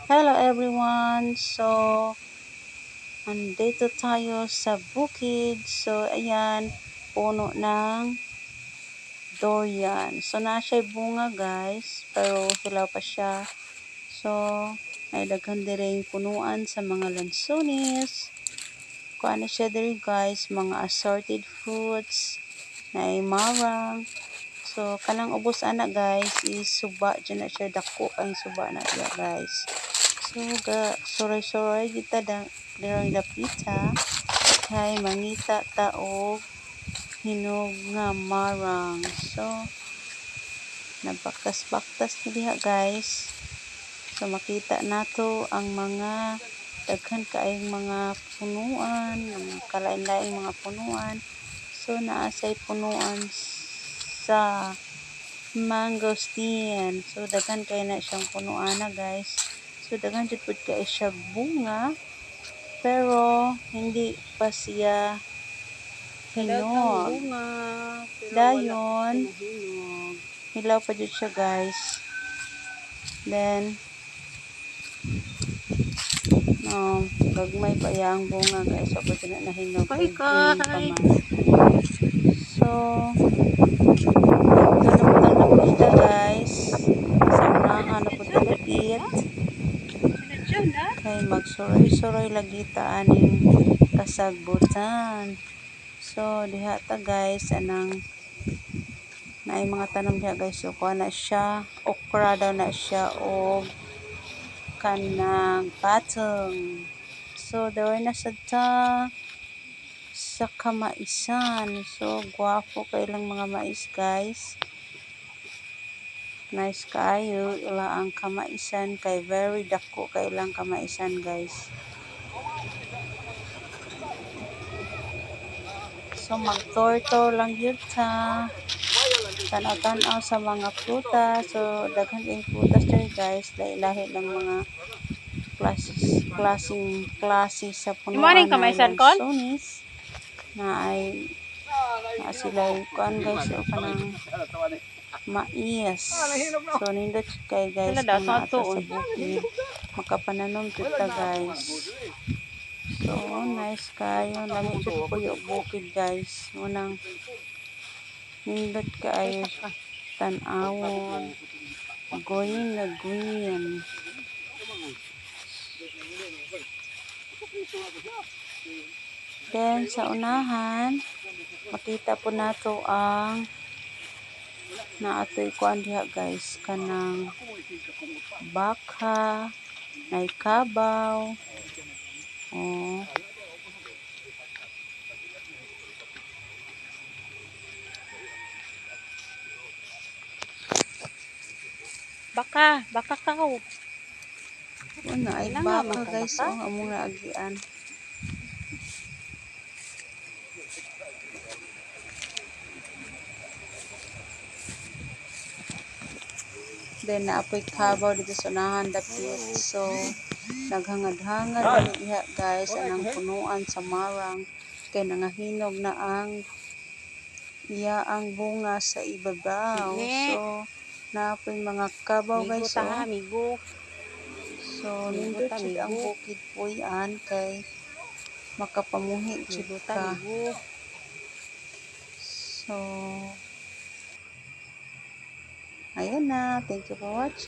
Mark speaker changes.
Speaker 1: Hello everyone! So, andito tayo sa bukid. So, ayan, puno ng durian. So, naa siya'y bunga, guys, pero hilaw pa siya. So, ay daghan diring punuan sa mga lansones. Kuan na siya diri, guys, mga assorted fruits, naay marang. So, kanang ubos ana, guys, is suba dyan na siya, dako ang suba na diya, guys. So, ga suroy-suroy kita da dirang dapita kay mangita ta og hinog nga marang. So, nagbaktas-baktas mi diha, guys. So, makita nato ang mga daghan kaayong mga punuan, mga kalain-laing mga punuan. So, naa say punuan sa mangosteen. So, daghan kay na siyang punuana, guys. So, daghan jud pud kay siya bunga, pero hindi pa siya
Speaker 2: Daghang
Speaker 1: hinog.
Speaker 2: bunga, pero wala pa
Speaker 1: Dayon,
Speaker 2: siya nahinog.
Speaker 1: Hilaw pa jud siya, guys. Then, no, gagmay pa iyang bunga, guys. So, pa na nahinog.
Speaker 2: Bye,
Speaker 1: Kay green pa
Speaker 2: guys.
Speaker 1: man. So, ito na po dapita, guys. Sa unahan na po dapit. Kay magsuroy-suroy lagi ta aning kasagbutan. So, diha ta, guys, anang naay mga tanom diha, guys. So, kuha na siya, okra daw na siya og kanang patong. So, diri na sad ta sa kamaisan. So, gwapo kay ilang mga mais, guys. Nice kaayo ila ang kamaisan kay very dako kay ilang kamaisan, guys. So, mag-tour-tour lang gyud ta. Tanaw-tanaw sa mga prutas. So, daghan kayong prutas diri, guys. Lahi-lahi lang mga klases, klaseng klase sa
Speaker 2: Imo aning
Speaker 1: punuan ng
Speaker 2: kamaisan, Kol?
Speaker 1: lansones na ay na sila kuan, guys, o kanang mais. So nindot kay, guys,
Speaker 2: Wala daw
Speaker 1: kung
Speaker 2: sa
Speaker 1: naa ta sa
Speaker 2: tuon.
Speaker 1: Bukid, makapananom jud ta, guys. So nice kayo, lami jud puyo bukid, guys. Munang nindot kaayo tan-awon. Green na green. Then sa unahan, makita po nato ang naatoy kuan diha, guys, kanang baka, nay kabaw. Oh.
Speaker 2: Baka, baka kaw.
Speaker 1: Una ay
Speaker 2: Kailangan man
Speaker 1: baka
Speaker 2: ka
Speaker 1: guys,
Speaker 2: baka?
Speaker 1: oh, among naagian. Then naapoy kabaw dito sa unahan dapit. So naghangad-hangad mi diha, guys, anang punuan sa marang kay nangahinog na ang iya ang bunga sa ibabaw.
Speaker 2: Ne.
Speaker 1: So naapoy mga kabaw,
Speaker 2: Migo
Speaker 1: guys,
Speaker 2: ta ha,
Speaker 1: oh.
Speaker 2: migo.
Speaker 1: So
Speaker 2: Migo
Speaker 1: nindot
Speaker 2: ta,
Speaker 1: jud ang
Speaker 2: migo.
Speaker 1: bukid puy-an kay makapamuhi jud
Speaker 2: Migo ta,
Speaker 1: ka.
Speaker 2: migo.
Speaker 1: So ayun na, thank you for watching.